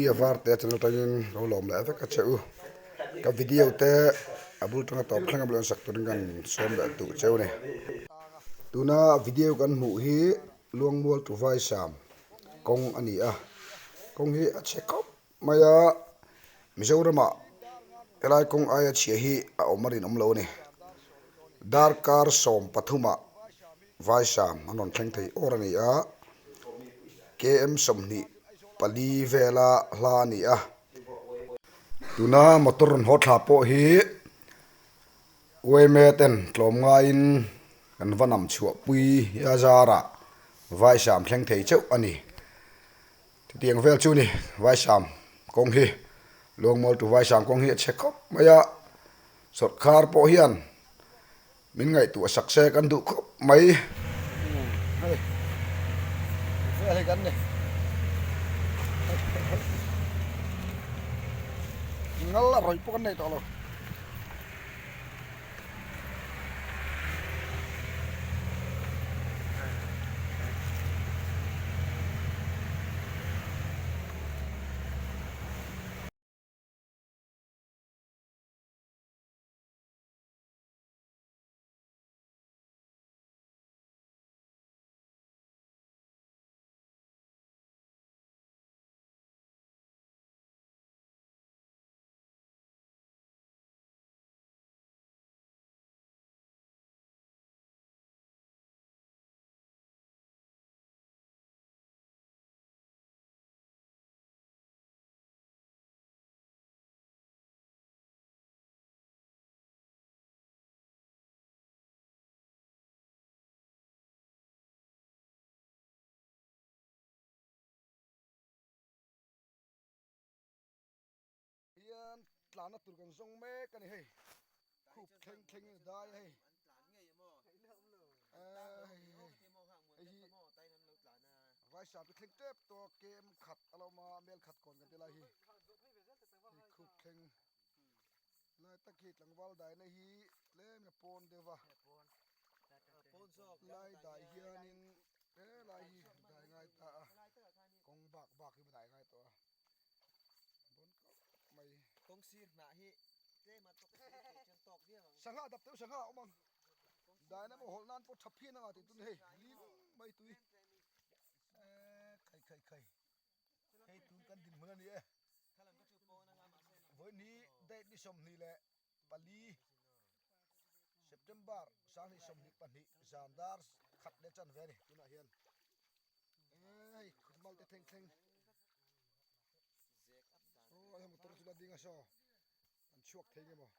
Jimmy-a Varte channel atangin lo lawm leh vek a che u. Ka video te a bul tanga tawp thleng a bul sak turin kan sawm leh duh cheu a ni. Tuna video kan hmuh hi Luangmual to Vaisam kawng a ni a, kawng hi a chhe khawp mai a, Mizoramah helai kawng aia chhia hi a awm a rinawm lo a ni. Darkar 13ah Vaisam an rawn thleng thei awr a ni a, KM 24 vela hla a ni a. Tuna motor rawn haw thla pawh hi Uaime ten tlawm ngaiin kan va nam chhuahpui a zarah Vaisam thleng thei chauh a ni. Chutiang vel chu ni Vaisam kawng hi Luangmual to Vaisam kawng hi a chhe khawp mai a, sawrhkhar pawh hian min ngaihtuah sak se kan duh khawp mai. Hei vel hi kan ni ngal a rawih pawh kan nei tawh lo. Hian tlanna tur kan zawng mek a ni hei khup thleng thleng in a dai a hei hei hi vaisam te thleng tep tawh a kem khat a lo awm a mel khat kawn kan ti lai hi hei khup thleng lai tak hi tlangval daina hi tlem in a pawn deuh a lai dai hianin helai hi dai ngai ta a kawng bak bak hi dai ngai tawh a. Kawng sir hnah hi tlem a tawk thei chuan tawk viau ang. Sangha dap teuh sangha a awm ang. Daina maw hawlh nan pawh tha phian anga tih tun hei lim mai tui. Khai khai khai. Hei tun kan dinhmun a ni e. Vawiin hi date ni 24 September 2022 zan dar khat leh chanve a ni tunah hian. Hei khutmal te thleng thleng. Saw hei motor chu la ding a saw an chhuak thei nge maw.